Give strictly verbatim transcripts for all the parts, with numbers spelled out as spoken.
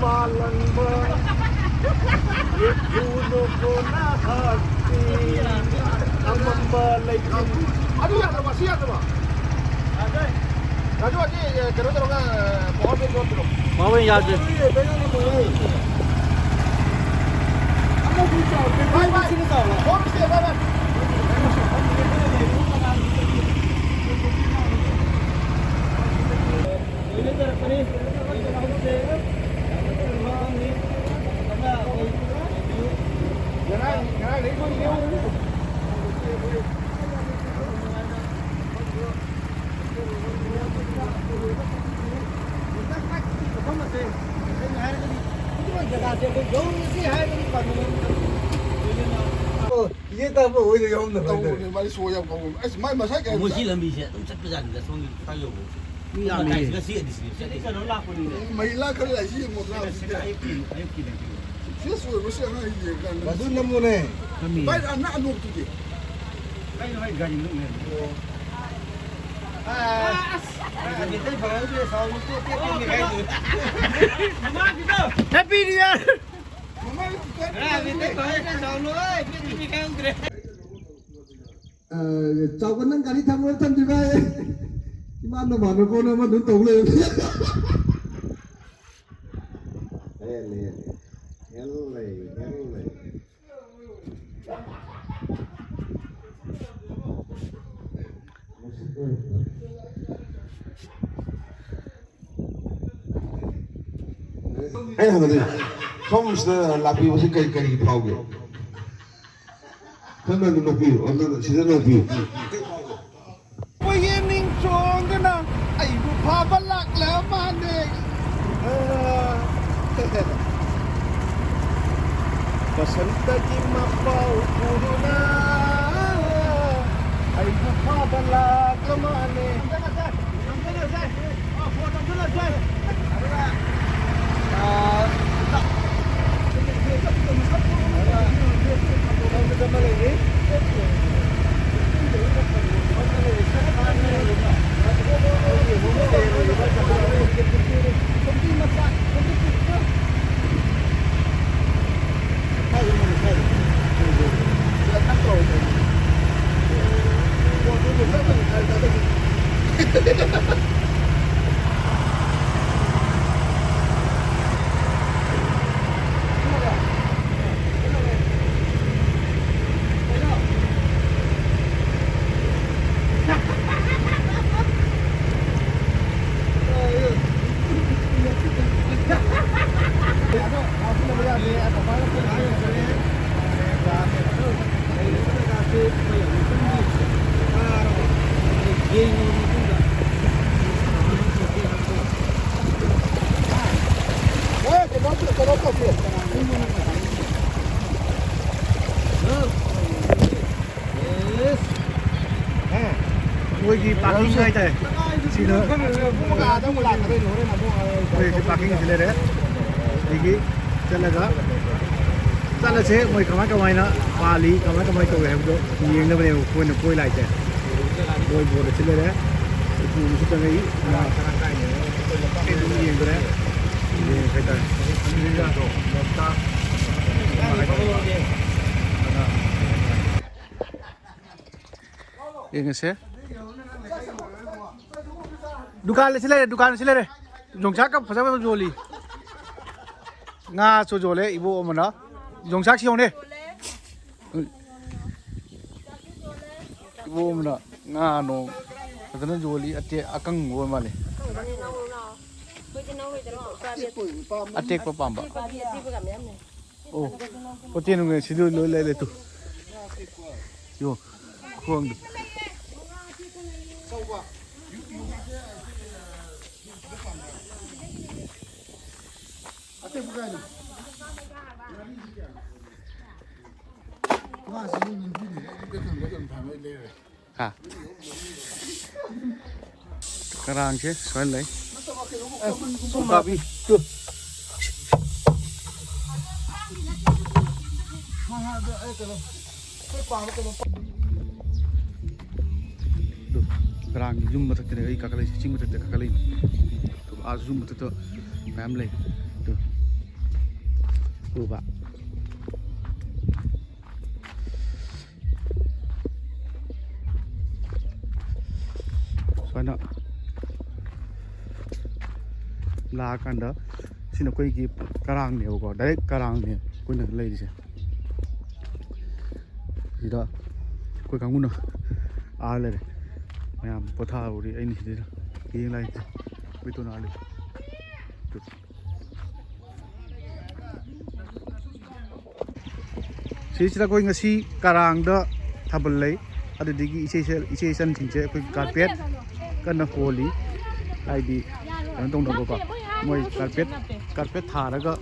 ꯃꯥꯂꯪꯕ ꯌꯦꯠꯇꯨꯅ ꯀꯣꯟꯅ ꯍꯥꯠꯄꯤ꯫ ꯑꯃꯝꯕ ꯂꯩꯆꯤꯟ꯫ ꯑꯗꯨ ꯌꯥꯗ꯭ꯔꯕ? ꯑꯁꯤ ꯌꯥꯗ꯭ꯔꯕ? ꯌꯥꯗ꯭ꯔꯦ꯫ ꯔꯥꯖꯨ, ꯑꯁꯤ, ꯑꯦ, ꯀꯩꯅꯣ ꯇꯧꯔꯒ, ꯑꯦ, power bank ꯌꯣꯠꯇ꯭ꯔꯣ? Power bank ꯌꯥꯗ꯭ꯔꯦ꯫ ꯚꯥꯏ, ꯚꯥꯏ꯫ ꯁꯤꯅ ꯆꯥꯎꯔꯦ꯫ Phone ꯁꯦ, ꯚꯥꯏ, ꯚꯥꯏ꯫ ꯉꯔꯥꯡ, ꯉꯔꯥꯡꯗꯩ ꯐꯪꯉꯤꯅꯦ꯫ ꯇꯧꯕꯅꯦ, ꯃꯥꯗꯤ ꯁꯣ ꯌꯥꯝ ꯀꯧꯕꯅꯦ꯫ ꯑꯁ, ꯃꯥꯏ ꯃꯁꯥꯏ ꯀꯩꯅꯣ ꯃꯣꯏ ꯁꯤ ꯂꯝꯕꯤꯁꯦ ꯑꯗꯨꯝ ꯆꯠꯄꯖꯥꯠꯅꯤꯗ, ꯁꯣꯝꯒꯤ ꯈ꯭ꯋꯥꯏ ꯌꯧꯕ꯫ ꯃꯤ ꯌꯥꯝꯃꯦ꯫ ꯃꯇꯥꯏꯁꯤꯒ ꯁꯤ ꯑꯗꯤꯁꯅꯦ ꯆꯠꯂꯤꯁꯦ꯫ ꯃꯍꯤꯂꯥ ꯈꯔ ꯂꯩꯁꯤ ꯌꯦꯡꯉꯣꯗꯅ ꯁꯤꯗ ꯍꯧꯖꯤꯛꯇꯤ꯫ ꯑꯌꯨꯛꯀꯤ, ꯑꯌꯨꯛꯀꯤ ꯂꯩꯁꯤ꯫ Fresh ꯑꯣꯏꯕꯁꯦ ꯑꯉꯥꯡ ꯌꯦꯡꯉꯀꯥꯟꯗ꯫ ꯑꯗꯨ ꯅꯃꯨꯅꯦ꯫ ꯐꯝꯃꯤ꯫ ꯚꯥꯏ, ꯑ, ꯅꯪ ꯑꯅꯣꯛꯇꯨꯗꯤ? ꯀꯩꯅꯣ, ꯍꯣꯏ, ꯒꯥꯔꯤ ꯃꯅꯨꯡ ꯂꯩꯔꯝꯃꯤ꯫ ꯑꯣ꯫ ꯑꯁ! ꯃꯃꯥꯡꯒꯤꯗꯣ! Happy New Year! ꯃꯃꯥꯡꯒꯤꯗꯣ! ꯆꯥꯎꯕ, ꯅꯪ ꯒꯥꯔꯤ ꯊꯝꯃꯨꯔ ꯊꯝꯗ꯭ꯔꯤ ꯚꯥꯏ? ꯏꯃꯥꯟ ꯅꯃꯥꯟꯅꯕ ꯀꯣꯟꯅ ꯑꯃ ꯑꯗꯨꯝ ꯇꯧ ꯂꯩꯔꯝꯃꯤ꯫ ꯍꯦꯜꯂꯦ, ꯍꯦꯜꯂꯦ꯫ ꯍꯦꯜꯂꯦ, ꯍꯦꯜꯂꯦ꯫ ꯑꯩꯅ ꯍꯪꯒꯗꯣꯏꯅꯦ, ꯁꯣꯝꯁꯤꯗ ꯂꯥꯛꯄꯤꯕꯁꯤ ꯀꯔꯤ ꯀꯔꯤ ꯐꯥꯎꯒꯦ? ꯈꯔ ꯉꯟꯅ ꯅꯣꯛꯄꯤꯌꯨ, ꯑꯗꯨꯒ ꯁꯤꯗ ꯅꯣꯛꯄꯤꯌꯨ꯫ ꯄꯣꯌꯦꯟ ꯅꯤꯡ ꯆꯣꯡꯗꯨꯅ ꯑꯩꯕꯨ ꯐꯥꯕ ꯂꯥꯛꯂ ꯃꯥꯅꯦ꯫ ꯕꯁꯟꯇꯒꯤ ꯃꯄꯥꯎ ꯄꯨꯗꯨꯅ ꯑꯩꯕꯨ ꯐꯥꯕ ꯂꯥꯛꯂ ꯃꯥꯅꯦ꯫ ꯑꯥ, ꯃꯣꯏꯒꯤ ꯄꯥꯔꯀꯤꯡ ꯍꯥꯏꯇꯥꯔꯦ꯫ ꯁꯤꯅ ꯃꯣꯏꯒꯤ ꯄꯥꯔꯀꯤꯡ ꯑꯁꯤ ꯂꯩꯔꯦ꯫ ꯑꯗꯒꯤ ꯆꯠꯂꯒ ꯆꯠꯂꯁꯦ꯫ ꯃꯣꯏ ꯀꯃꯥꯏ ꯀꯃꯥꯏꯅ ꯄꯥꯜꯂꯤ, ꯀꯃꯥꯏ ꯀꯃꯥꯏ ꯇꯧꯏ ꯍꯥꯏꯕꯗꯣ ꯌꯦꯡꯅꯕꯅꯦꯕ ꯑꯩꯈꯣꯏꯅ ꯀꯣꯏ ꯂꯥꯛꯏꯁꯦ꯫ ꯃꯣꯏ ꯕꯣꯠ ꯑꯁꯤ ꯂꯩꯔꯦ꯫ ꯎꯄꯨ ꯑꯃꯁꯨ ꯆꯪꯉꯛꯏ꯫ ꯑꯗꯨꯝ ꯌꯦꯡꯗ꯭ꯔꯦ꯫ ꯌꯦꯡꯉꯦ ꯍꯥꯏꯇꯥꯔꯦ꯫ ꯌꯦꯡꯉꯁꯦ꯫ ꯗꯨꯀꯥꯟ ꯑꯁꯤ ꯂꯩꯔꯦ, ꯗꯨꯀꯥꯟ ꯑꯁꯤ ꯂꯩꯔꯦ꯫ ꯌꯣꯡꯆꯥꯛꯀ ꯐꯖ ꯐꯖꯕ ꯌꯣꯜꯂꯤ꯫ ꯉꯥꯁꯨ ꯌꯣꯜꯂꯦ ꯏꯕꯣꯛ ꯑꯃꯅ꯫ ꯌꯣꯡꯆꯥꯛꯁꯤ ꯌꯦꯡꯉꯨꯅꯦ꯫ ꯏꯕꯣꯛ ꯑꯃꯅ ꯉꯥ ꯅꯣꯡ ꯐꯖꯅ ꯌꯣꯜꯂꯤ꯫ ꯑꯇꯦ-, ꯑꯀꯪꯕ ꯑꯣꯏ ꯃꯥꯜꯂꯦ꯫ ꯑꯇꯦꯛꯄ ꯄꯥꯝꯕ꯫ ꯑꯣ, ꯍꯣꯇꯦꯜ ꯅꯨꯡꯉꯥꯏ ꯁꯤꯗ ꯂꯣꯏ ꯂꯩꯔꯦ ꯇꯨ꯫ ꯌꯣ, ꯈꯣꯡꯗꯨ꯫ ꯍꯥ꯫ ꯀꯔꯥꯡꯁꯦ ꯁꯨꯃꯥꯏꯅ ꯂꯩ꯫ ꯎꯀꯥꯕꯤ꯫ ꯇꯨ꯫ ꯇꯨ, ꯀꯔꯥꯡꯒꯤ ꯌꯨꯝ ꯃꯊꯛꯇꯅꯦ ꯑꯩ ꯀꯥꯈꯠꯂꯛꯏꯁꯦ, ꯆꯤꯡ ꯃꯊꯛꯇ ꯀꯥꯈꯠꯂꯛꯏꯅꯦ꯫ ꯇꯨ, ꯑꯥꯁꯨ ꯌꯨꯝ ꯃꯊꯛꯇ ꯃꯌꯥꯝ ꯂꯩ꯫ ꯇꯨ꯫ ꯎꯕ꯫ ꯑꯗꯨꯅ ꯂꯥꯛꯑꯀꯥꯟꯗ ꯁꯤꯅ ꯑꯩꯈꯣꯏꯒꯤ ꯀꯔꯥꯡꯅꯦꯕꯀꯣ, ꯗꯥꯏꯔꯦꯛ ꯀꯔꯥꯡꯅꯦ ꯑꯩꯈꯣꯏꯅ ꯂꯩꯔꯤꯁꯦ꯫ ꯁꯤꯗ ꯑꯩꯈꯣꯏ ꯀꯥꯡꯕꯨꯅ ꯑꯥ ꯂꯩꯔꯦ, ꯃꯌꯥꯝ ꯄꯣꯊꯥꯍꯧꯔꯤ꯫ ꯑꯩꯅ ꯁꯤꯗ ꯌꯦꯡ ꯂꯥꯛꯏꯁꯦ ꯑꯩꯈꯣꯏ ꯇꯣꯅꯥꯂꯤ꯫ ꯁꯤꯁꯤꯗ ꯑꯩꯈꯣꯏ ꯉꯁꯤ ꯀꯔꯥꯡꯗ ꯊꯥꯕꯜ ꯂꯩ꯫ ꯑꯗꯨꯗꯒꯤ ꯏꯆꯦ ꯏꯆꯜ- ꯏꯆꯦ ꯏꯆꯟꯁꯤꯡꯁꯦ ꯑꯩꯈꯣꯏ ꯀꯥꯔꯄꯦꯠ ꯀꯟꯅ ꯍꯣꯜꯂꯤ, ꯍꯥꯏꯗꯤ ꯀꯩꯅꯣ ꯇꯧꯅꯕꯀꯣ, ꯃꯣꯏ ꯀꯥꯔꯄꯦꯠ ꯀꯥꯔꯄꯦꯠ ꯊꯥꯔꯒ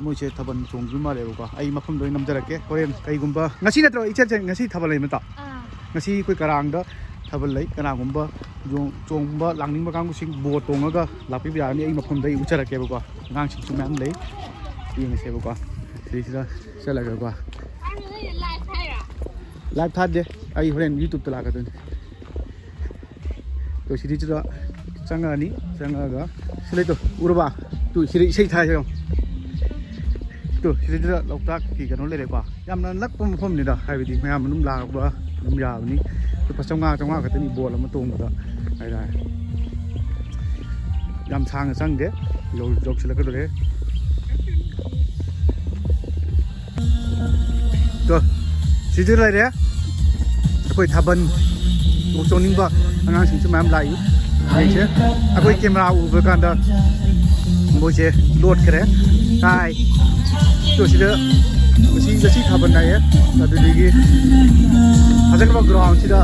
ꯃꯣꯏꯁꯦ ꯊꯥꯕꯜ ꯆꯣꯡꯗꯣꯏ ꯃꯥꯜꯂꯦꯕꯀꯣ꯫ ꯑꯩ ꯃꯐꯝꯗꯣ ꯑꯩ ꯅꯝꯖꯔꯛꯀꯦ ꯍꯣꯔꯦꯟ꯫ ꯀꯩꯒꯨꯝꯕ ꯉꯁꯤ ꯅꯠꯇ꯭ꯔꯣ ꯏꯆꯦ ꯏꯆꯟ ꯉꯁꯤ ꯊꯥꯕꯜ ꯂꯩ ꯅꯠꯇ꯭ꯔꯣ? ꯉꯁꯤ ꯑꯩꯈꯣꯏ ꯀꯔꯥꯡꯗ ꯊꯥꯕꯜ ꯂꯩ꯫ ꯀꯅꯥꯒꯨꯝꯕ ꯌꯣꯡ ꯆꯣꯡꯕ ꯂꯥꯛꯅꯤꯡꯕ ꯀꯥꯡꯕꯨꯁꯤꯡ ꯕꯣꯠ ꯇꯣꯡꯉꯒ ꯂꯥꯛꯄꯤꯕ ꯌꯥꯒꯅꯤ꯫ ꯑꯩ ꯃꯐꯝꯗ ꯑꯩ ꯎꯠꯆꯔꯛꯀꯦꯕꯀꯣ꯫ ꯑꯉꯥꯡꯁꯤꯡꯁꯨ ꯃꯌꯥꯝ ꯂꯩ, ꯌꯦꯡꯉꯁꯦꯕꯀꯣ꯫ ꯁꯤꯁꯤꯗ ꯆꯠꯂꯒꯀꯣ꯫ ꯂꯥꯏꯚ ꯊꯥꯗꯦ, ꯑꯩ ꯍꯣꯔꯦꯟ ꯌꯨꯇ꯭ꯌꯨꯕꯇ ꯂꯥꯛꯀꯗꯣꯏꯅꯤ꯫ ꯇꯣ ꯁꯤꯗꯩꯁꯤꯗ ꯆꯪꯉꯛꯑꯅꯤ꯫ ꯆꯪꯉꯛꯑꯒ ꯁꯤ ꯂꯩꯇꯣ ꯎꯔꯕ? ꯇꯨ ꯁꯤꯗ ꯏꯁꯩ ꯊꯥꯏꯁꯦ ꯌꯦꯡꯉꯣ꯫ ꯇꯨ ꯁꯤꯗꯩꯁꯤꯗ ꯂꯣꯛꯇꯥꯛꯀꯤ ꯀꯩꯅꯣ ꯂꯩꯔꯦꯀꯣ꯫ ꯌꯥꯝꯅ ꯅꯛꯄ ꯃꯐꯝꯅꯤꯗ, ꯍꯥꯏꯕꯗꯤ ꯃꯌꯥꯝ ꯑꯗꯨꯝ ꯂꯥꯛꯄ ꯑꯗꯨꯝ ꯌꯥꯕꯅꯤ꯫ ꯂꯨꯄꯥ ꯆꯥꯝꯃꯉꯥ, ꯆꯥꯝꯃꯉꯥ ꯈꯛꯇꯅꯤ ꯕꯣꯠ ꯑꯃ ꯇꯣꯡꯕꯗ ꯍꯥꯏꯇꯥꯔꯦ꯫ ꯌꯥꯝ ꯁꯥꯡꯅ ꯆꯪꯗꯦ꯫ ꯌꯧ- ꯌꯧꯁꯤꯜꯂꯛꯀꯗꯧꯔꯦ꯫ ꯇꯣ ꯁꯤꯗ ꯂꯩꯔꯦ꯫ ꯑꯩꯈꯣꯏ ꯊꯥꯕꯜ ꯆꯣꯡꯅꯤꯡꯕ ꯑꯉꯥꯡꯁꯤꯡꯁꯨ ꯃꯌꯥꯝ ꯂꯥꯛꯏ꯫ ꯍꯧꯖꯤꯛꯁꯦ ꯑꯩꯈꯣꯏ ꯀꯦꯃꯦꯔꯥ ꯎꯕ ꯀꯥꯟꯗ ꯃꯣꯏꯁꯦ ꯂꯣꯠꯈ꯭ꯔꯦ꯫ ꯇꯥꯏ꯫ ꯇꯣ ꯁꯤꯗ ꯉꯁꯤ ꯉꯁꯤ ꯊꯥꯕꯜ ꯂꯥꯛꯑꯦ꯫ ꯑꯗꯨꯗꯒꯤ ꯐꯖꯈ꯭ꯔꯕ ꯒ꯭ꯔꯥꯎꯟꯁꯤꯗ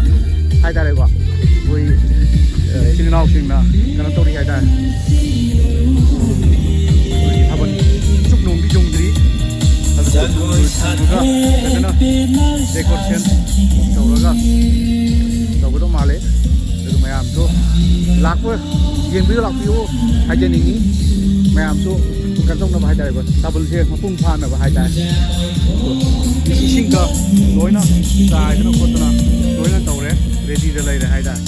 ꯍꯥꯏꯇꯥꯔꯦꯀꯣ, ꯑꯩꯈꯣꯏ ꯑ, ꯏꯆꯤꯟ ꯏꯅꯥꯎꯁꯤꯡꯅ ꯀꯩꯅꯣ ꯇꯧꯔꯤ ꯍꯥꯏꯇꯥꯔꯦ꯫ ꯑꯩꯈꯣꯏꯒꯤ ꯊꯥꯕꯜ ꯆꯨꯞ ꯅꯨꯡꯗꯤ ꯆꯣꯡꯗ꯭ꯔꯤ꯫ ꯑꯗꯨ ꯆꯨꯞ ꯅꯨꯡ ꯆꯣꯡꯉꯒ ꯐꯖꯅ ꯗꯦꯀꯣꯔꯦꯁꯟ ꯇꯧꯔꯒ ꯇꯧꯒꯗꯧ ꯃꯥꯜꯂꯦ꯫ ꯑꯗꯨ ꯃꯌꯥꯝꯁꯨ ꯂꯥꯛꯄ, ꯌꯦꯡꯕꯤꯌꯨ ꯂꯥꯛꯄꯤꯌꯨ ꯍꯥꯏꯖꯅꯤꯡꯉꯤ꯫ ꯃꯌꯥꯝꯁꯨ ꯀꯩꯅꯣ ꯇꯧꯅꯕ ꯍꯥꯏꯇꯥꯔꯦꯀꯣ, ꯊꯥꯕꯜꯁꯦ ꯃꯄꯨꯡ ꯐꯥꯅꯕ ꯍꯥꯏꯇꯥꯔꯦ꯫ ꯏꯁꯤꯡꯒ ꯂꯣꯏꯅ ꯆꯥꯏꯗꯅ ꯈꯣꯠꯇꯅ ꯂꯣꯏꯅ ꯇꯧꯔꯦ, ꯔꯦꯗꯤꯗ ꯂꯩꯔꯦ ꯍꯥꯏꯇꯥꯔꯦ꯫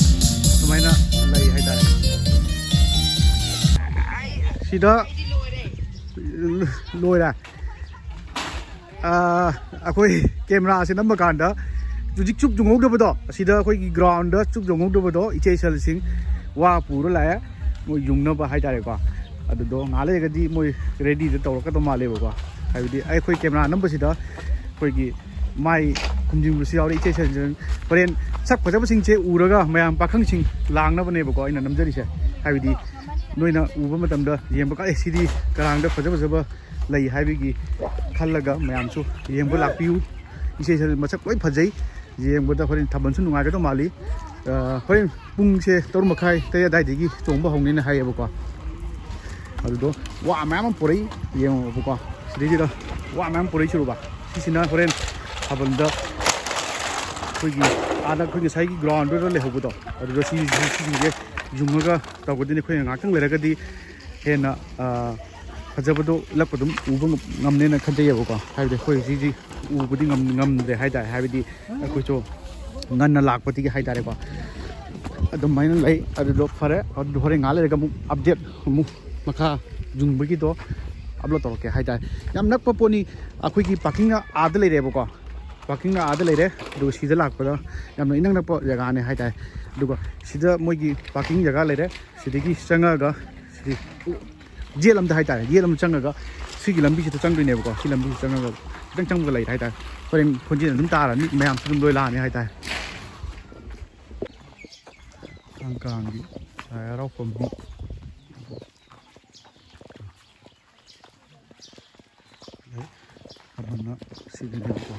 ꯑꯗꯨꯃꯥꯏꯅ ꯂꯩ ꯍꯥꯏꯇꯥꯔꯦ꯫ ꯁꯤꯗ ꯂꯣꯏꯔꯦ꯫ ꯑꯥ, ꯑꯩꯈꯣꯏ ꯀꯦꯃꯦꯔꯥꯁꯦ ꯅꯝꯕ ꯀꯥꯟꯗ ꯍꯧꯖꯤꯛ ꯆꯨꯞ ꯌꯨꯡꯍꯧꯗꯕꯗꯣ, ꯑꯁꯤꯗ ꯑꯩꯈꯣꯏꯒꯤ ꯒ꯭ꯔꯥꯎꯟꯗ ꯆꯨꯞ ꯌꯨꯡꯍꯧꯗꯕꯗꯣ ꯏꯆꯦ ꯏꯆꯜꯁꯤꯡ ꯋꯥ ꯄꯨꯔ ꯂꯥꯛꯑꯦ, ꯃꯣꯏ ꯌꯨꯡꯅꯕ ꯍꯥꯏꯇꯥꯔꯦꯀꯣ꯫ ꯑꯗꯨꯗꯣ ꯉꯥꯏꯍꯥꯛ ꯂꯩꯔꯒꯗꯤ ꯃꯣꯏ ꯔꯦꯗꯤꯗ ꯇꯧꯔꯛꯀꯗꯧ ꯃꯥꯜꯂꯦꯕꯀꯣ꯫ ꯍꯥꯏꯕꯗꯤ ꯑꯩꯈꯣꯏ ꯀꯦꯃꯦꯔꯥ ꯅꯝꯕꯁꯤꯗ ꯑꯩꯈꯣꯏꯒꯤ ꯃꯥꯏ ꯈꯨꯝꯖꯤꯟꯕꯁꯨ ꯌꯥꯎꯔꯦ ꯏꯆꯦ ꯏꯆꯜꯁꯤꯡ꯫ ꯍꯣꯔꯦꯟ ꯁꯛ ꯐꯖꯕꯁꯤꯡꯁꯦ ꯎꯔꯒ ꯃꯌꯥꯝ ꯄꯥꯈꯪꯁꯤꯡ ꯂꯥꯡꯅꯕꯅꯦꯕꯀꯣ ꯑꯩꯅ ꯅꯝꯖꯔꯤꯁꯦ꯫ ꯍꯥꯏꯕꯗꯤ ꯅꯣꯏꯅ ꯎꯕ ꯃꯇꯝꯗ ꯌꯦꯡꯕ ꯀꯥꯟ, "ꯑꯦ, ꯁꯤꯗꯤ ꯀꯔꯥꯡꯗ ꯐꯖ ꯐꯖꯕ ꯂꯩ" ꯍꯥꯏꯕꯒꯤ ꯈꯜꯂꯒ ꯃꯌꯥꯝꯁꯨ ꯌꯦꯡꯕ ꯂꯥꯛꯄꯤꯌꯨ꯫ ꯏꯆꯦ ꯏꯆꯜ ꯃꯁꯛ ꯂꯣꯏ ꯐꯖꯩ꯫ ꯌꯦꯡꯕꯗ ꯍꯣꯔꯦꯟ ꯊꯥꯕꯜꯁꯨ ꯅꯨꯡꯉꯥꯏꯒꯗꯧ ꯃꯥꯜꯂꯤ꯫ ꯑ, ꯍꯣꯔꯦꯟ ꯄꯨꯡꯁꯦ ꯇꯔꯨꯛ ꯃꯈꯥꯏ, ꯇꯔꯦꯠ ꯑꯗꯥꯏꯗꯒꯤ ꯆꯣꯡꯕ ꯍꯧꯅꯦꯅ ꯍꯥꯏꯌꯦꯕꯀꯣ꯫ ꯑꯗꯨꯗꯣ ꯋꯥ ꯃꯌꯥꯝ ꯑꯃ ꯄꯨꯔꯛꯏ, ꯌꯦꯡꯉꯣꯕꯀꯣ꯫ ꯁꯤꯗꯩꯁꯤꯗ ꯋꯥ ꯃꯌꯥꯝ ꯄꯨꯔꯛꯏꯁꯤꯔꯨꯕ꯫ ꯁꯤꯁꯤꯅ ꯍꯣꯔꯦꯟ ꯊꯥꯕꯜꯗ ꯑꯩꯈꯣꯏꯒꯤ ꯑꯥꯗ ꯑꯩꯈꯣꯏ ꯉꯁꯥꯏꯒꯤ ꯒ꯭ꯔꯥꯎꯟꯗꯨꯗ ꯂꯩꯍꯧꯕꯗꯣ, ꯑꯗꯨꯗ ꯁꯤ, ꯁꯤ, ꯁꯤꯁꯤꯡꯁꯦ ꯌꯨꯡꯉꯒ ꯇꯧꯒꯗꯣꯏꯅꯤ꯫ ꯑꯩꯈꯣꯏꯅ ꯉꯥꯏꯍꯥꯛꯇꯪ ꯂꯩꯔꯒꯗꯤ ꯍꯦꯟꯅ, ꯑ, ꯐꯖꯕꯗꯣ ꯎꯠꯂꯛꯄ ꯑꯗꯨꯝ ꯎꯕ ꯉꯝ-, ꯉꯝꯅꯦꯅ ꯈꯟꯖꯩꯌꯦꯕꯀꯣ꯫ ꯍꯥꯏꯕꯗꯤ ꯑꯩꯈꯣꯏ ꯍꯧꯖꯤꯛ ꯍꯧꯖꯤꯛ ꯎꯕꯗꯤ ꯉꯝ-, ꯉꯝꯗ꯭ꯔꯦ ꯍꯥꯏꯇꯥꯔꯦ꯫ ꯍꯥꯏꯕꯗꯤ ꯑꯩꯈꯣꯏꯁꯨ ꯉꯟꯅ ꯂꯥꯛꯄꯗꯒꯤ ꯍꯥꯏꯇꯥꯔꯦꯀꯣ꯫ ꯑꯗꯨꯃꯥꯏꯅ ꯂꯩ꯫ ꯑꯗꯨꯗꯣ ꯐꯔꯦ, ꯑꯗꯨ ꯍꯣꯔꯦꯟ ꯉꯥꯏꯍꯥꯛ ꯂꯩꯔꯒ ꯑꯃꯨꯛ ꯑꯞꯗꯦꯠ ꯑꯃꯨꯛ ꯃꯈꯥ ꯌꯨꯡꯕꯒꯤꯗꯣ ꯑꯞꯂꯣꯗ ꯇꯧꯔꯛꯀꯦ ꯍꯥꯏꯇꯥꯔꯦ꯫ ꯌꯥꯝ ꯅꯛꯄ ꯄꯣꯠꯅꯤ꯫ ꯑꯩꯈꯣꯏꯒꯤ ꯄꯥꯔꯀꯤꯡꯅ ꯑꯥꯗ ꯂꯩꯔꯦꯕꯀꯣ, ꯄꯥꯔꯀꯤꯡꯅ ꯑꯥꯗ ꯂꯩꯔꯦ꯫ ꯑꯗꯨꯒ ꯁꯤꯗ ꯂꯥꯛꯄꯗ ꯌꯥꯝꯅ ꯏꯅꯛ ꯅꯛꯄ ꯖꯒꯥꯅꯦ ꯍꯥꯏꯇꯥꯔꯦ꯫ ꯑꯗꯨꯒ ꯁꯤꯗ ꯃꯣꯏꯒꯤ ꯄꯥꯔꯀꯤꯡ ꯖꯒꯥ ꯂꯩꯔꯦ꯫ ꯁꯤꯗꯒꯤ ꯆꯪꯉꯛꯑꯒ ꯁꯤ ꯌꯦꯠꯂꯣꯝꯗ ꯍꯥꯏꯇꯥꯔꯦ, ꯌꯦꯠꯂꯣꯝꯗ ꯆꯪꯉꯒ ꯁꯤꯒꯤ ꯂꯝꯕꯤꯁꯤꯗ ꯆꯪꯗꯣꯏꯅꯦꯕꯀꯣ꯫ ꯁꯤ ꯂꯝꯕꯤꯁꯤꯗ ꯆꯪꯉꯒ ꯈꯤꯇꯪ ꯆꯪꯕꯒ ꯂꯩꯔꯦ ꯍꯥꯏꯇꯥꯔꯦ꯫ ꯍꯣꯔꯦꯟ ꯈꯣꯟꯖꯦꯜ ꯑꯗꯨꯝ ꯇꯥꯔꯅꯤ, ꯃꯌꯥꯝꯁꯨ ꯑꯗꯨꯝ ꯂꯣꯏ ꯂꯥꯛꯑꯅꯤ ꯍꯥꯏꯇꯥꯔꯦ꯫ ꯀꯥꯡ ꯀꯥꯡꯒꯤ ꯂꯥꯏ ꯍꯔꯥꯎꯐꯝ꯫ ꯊꯥꯕꯜꯅ ꯁꯤꯗꯅꯦꯕꯀꯣ꯫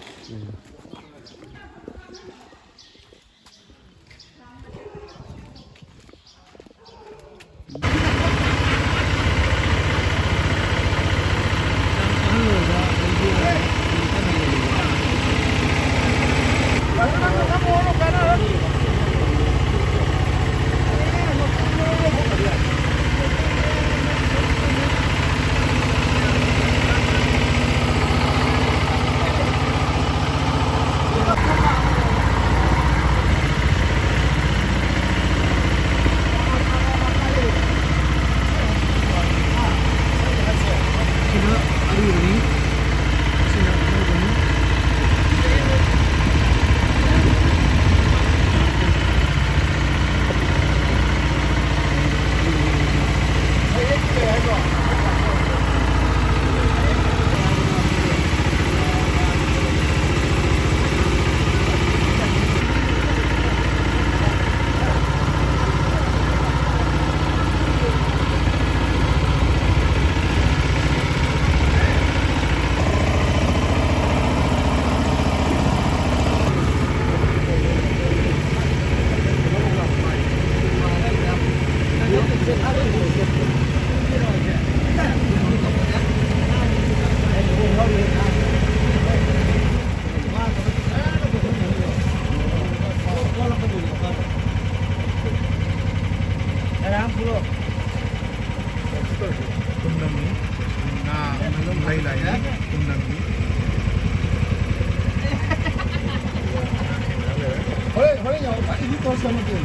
ꯌꯥꯎꯕ, ꯑꯩꯗꯤ ꯇꯧꯔ ꯆꯪꯉꯛꯀꯦ꯫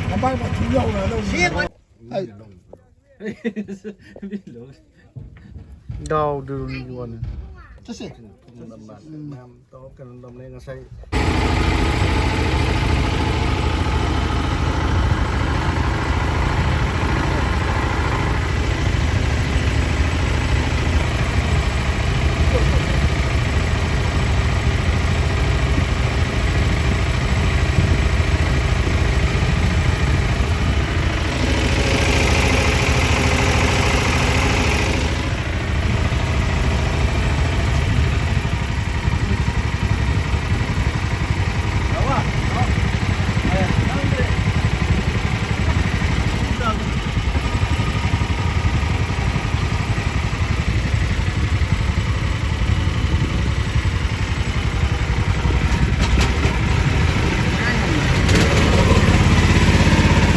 ꯃꯃꯥꯏ ꯃꯊꯨꯝ ꯌꯥꯎꯔꯒ ꯂꯧ꯫ ꯁꯦꯝꯕ꯫ ꯑꯩ ꯗꯥꯎꯗꯨꯒꯤ ꯋꯥꯅꯤ꯫ ꯆꯠꯁꯦ꯫ ꯃꯌꯥꯝ ꯇꯧꯔ ꯀꯩꯅꯣ ꯇꯧꯅꯩ ꯉꯁꯥꯏ꯫